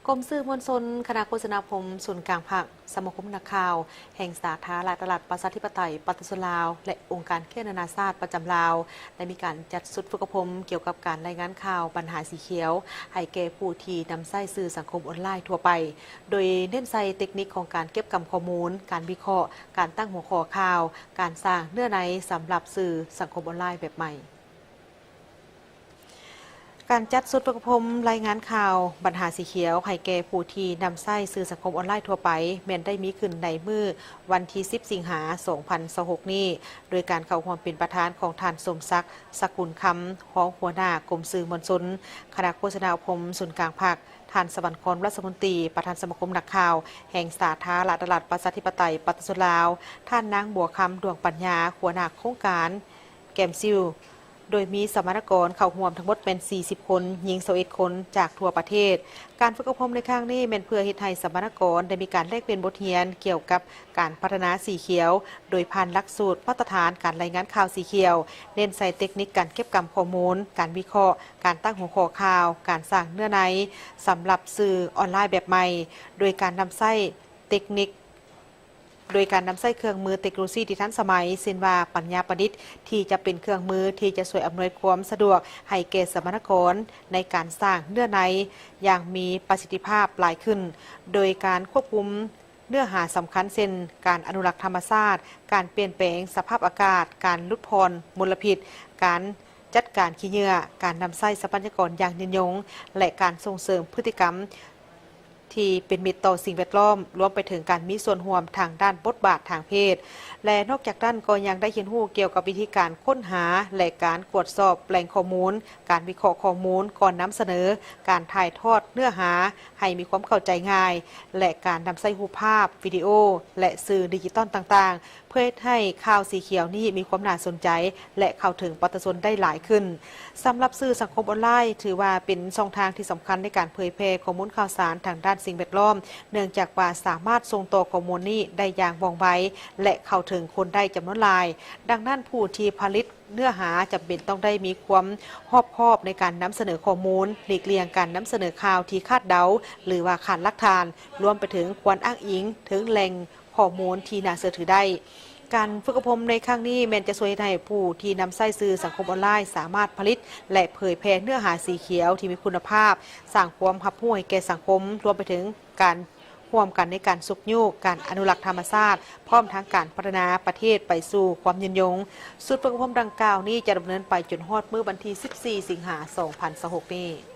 ກົມສື່ມວນຊົນ, ຄະນະໂຄສະນາອົບຮົມສູນກາງພັກ, ສະມາຄົມນັກຂ່າວ, ແຫ່ງສາທາລະນະລັດປະຊາທິປະໄຕປະຊາຊົນລາວ ແລະ ອົງການເຂດນານາຊາດປະຈຳລາວ ໄດ້ມີການຈັດຊຸດຝຶກອົບຮົມກ່ຽວກັບການລາຍງານຂ່າວບັນຫາສີຂຽວ ໃຫ້ແກ່ຜູ້ທີ່ນຳໃຊ້ສື່ສັງຄົມອອນລາຍທົ່ວໄປ, ໂດຍເນັ້ນໃສ່ເຕັກນິກຂອງການເກັບກຳຂໍ້ມູນ, ການວິເຄາະ, ການຕັ້ງຫົວຂໍ້ຂ່າວ, ການສ້າງເນື້ອໃນສຳລັບສື່ສັງຄົມອອນລາຍແບບໃໝ່. ການຈັດຊຸດຝຶກອົບຮົມລາຍງານຂ່າວບັນຫາສີຂຽວໃຫ້ແກ່ຜູ້ທີ່ນຳໃຊ້ສື່ສັງຄົມອອນລາຍທົ່ວໄປ ແມ່ນໄດ້ມີຂຶ້ນໃນມື້ວັນທີສິບ ສິງຫາ ສອງພັນຊາວຫົກນີ້ ໂດຍການເຂົ້າຮ່ວມເປັນປະທານຂອງທ່ານ ສົມສັກ ສະກຸນຄຳ ຮອງຫົວໜ້າກົມສື່ມວນຊົນ, ຄະນະໂຄສະນາອົບຮົມສູນກາງພັກ, ທ່ານ ສະຫວັນກອນ ລັດສະມົນຕີ ປະທານສະມາຄົມນັກຂ່າວ ແຫ່ງສາທາລະນະລັດປະຊາທິປະໄຕປະຊາຊົນລາວ, ທ່ານ ນາງ ບົວຄຳ ດວງປັນຍາ ຫົວໜ້າໂຄງການ ແກມຊິວ ໂດຍມີສຳມະນາກອນເຂົ້າຮ່ວມທັງໝົດແມ່ນສີ່ສິບຄົນ, ຍິງຊາວເອັດຄົນ ຈາກທົ່ວປະເທດ. ການຝຶກອົບຮົມໃນຄັ້ງນີ້ແມ່ນເພື່ອເຮັດໃຫ້ສຳມະນາກອນໄດ້ມີການແລກປ່ຽນບົດຮຽນກ່ຽວກັບການພັດທະນາສີຂຽວ ໂດຍຜ່ານຫຼັກສູດມາດຕະຖານການລາຍງານຂ່າວສີຂຽວ, ເນັ້ນໃສ່ເຕັກນິກການເກັບກຳຂໍ້ມູນ, ການວິເຄາະ, ການຕັ້ງຫົວຂໍ້ຂ່າວ, ການສ້າງເນື້ອໃນສຳລັບສື່ອອນລາຍແບບໃໝ່, ໂດຍການນຳໃຊ້ເຕັກນິກ ໂດຍການນຳໃຊ້ເຄື່ອງມືເຕັກໂນໂລຊີທີ່ທັນສະໄໝ ເຊັ່ນວ່າປັນຍາປະດິດ ທີ່ຈະເປັນເຄື່ອງມືທີ່ຈະຊ່ວຍອຳນວຍຄວາມສະດວກໃຫ້ແກ່ສຳມະນາກອນໃນການສ້າງເນື້ອໃນຢ່າງມີປະສິດທິພາບຫຼາຍຂຶ້ນ, ໂດຍການຄວບຄຸມເນື້ອຫາສຳຄັນ ເຊັ່ນ ການອະນຸລັກທຳມະຊາດ, ການປ່ຽນແປງສະພາບອາກາດ, ການຫຼຸດຜ່ອນມົນລະພິດ, ການຈັດການຂີ້ເຫຍື້ອ, ການນຳໃຊ້ຊັບພະຍາກອນຢ່າງຍືນຍົງ ແລະ ການສົ່ງເສີມພຶດຕິກຳ ທີ່ເປັນມິດຕໍ່ສິ່ງແວດລ້ອມ, ລວມໄປເຖິງການມີສ່ວນຮ່ວມທາງດ້ານບົດບາດທາງເພດ ແລະ ນອກຈາກນັ້ນກໍຍັງໄດ້ຮຽນຮູ້ກ່ຽວກັບວິທີການຄົ້ນຫາ ແລະ ການກວດສອບແຫຼ່ງຂໍ້ມູນ, ການວິເຄາະຂໍ້ມູນກ່ອນນຳສະເໜີ, ການຖ່າຍທອດເນື້ອຫາໃຫ້ມີຄວາມເຂົ້າໃຈງ່າຍ ແລະ ການນຳໃຊ້ຮູບພາບ, ວິດີໂອ ແລະ ສື່ດິຈິຕອນຕ່າງໆ ເພື່ອເຮັດໃຫ້ຂ່າວສີຂຽວນີ້ມີຄວາມໜ້າສົນໃຈ ແລະ ເຂົ້າເຖິງປະຊາຊົນໄດ້ຫຼາຍຂຶ້ນ. ສຳລັບສື່ສັງຄົມອອນລາຍ ຖືວ່າເປັນຊ່ອງທາງທີ່ສຳຄັນໃນການເຜີຍແຜ່ຂໍ້ມູນຂ່າວສານທາງດ້ານສິ່ງແວດລ້ອມ, ເນື່ອງຈາກວ່າສາມາດສົ່ງຕໍ່ຂໍ້ມູນນີ້ໄດ້ຢ່າງວ່ອງໄວ ແລະ ເຂົ້າເຖິງຄົນໄດ້ຈຳນວນຫຼາຍ. ດັ່ງນັ້ນ, ຜູ້ທີ່ຜະລິດເນື້ອຫາຈຳເປັນຕ້ອງໄດ້ມີຄວາມຮອບຄອບໃນການນຳສະເໜີຂໍ້ມູນ, ຫຼີກລ່ຽງການນຳສະເໜີຂ່າວທີ່ຄາດເດົາ ຫຼືວ່າຂາດຫຼັກຖານ, ລວມໄປເຖິງຄວນອ້າງອີງເຖິງແຫຼ່ງ ຂໍ້ມູນທີ່ໜ້າເຊື່ອຖືໄດ້. ການຝຶກອົບຮົມໃນຄັ້ງນີ້ແມ່ນຈະຊ່ວຍເຮັດໃຫ້ຜູ້ທີ່ນຳໃຊ້ສື່ສັງຄົມອອນລາຍສາມາດຜະລິດ ແລະ ເຜີຍແຜ່ເນື້ອຫາສີຂຽວທີ່ມີຄຸນນະພາບ, ສ້າງຄວາມຮັບຮູ້ໃຫ້ແກ່ສັງຄົມ, ລວມໄປເຖິງການຮ່ວມກັນໃນການຊຸກຍູ້ການອະນຸລັກທຳມະຊາດ, ພ້ອມທັງການພັດທະນາປະເທດໄປສູ່ຄວາມຍືນຍົງ. ຊຸດຝຶກອົບຮົມດັ່ງກ່າວນີ້ຈະດຳເນີນໄປຈົນຮອດມື້ວັນທີສິບສີ່ ສິງຫາ ສອງພັນຊາວຫົກນີ້.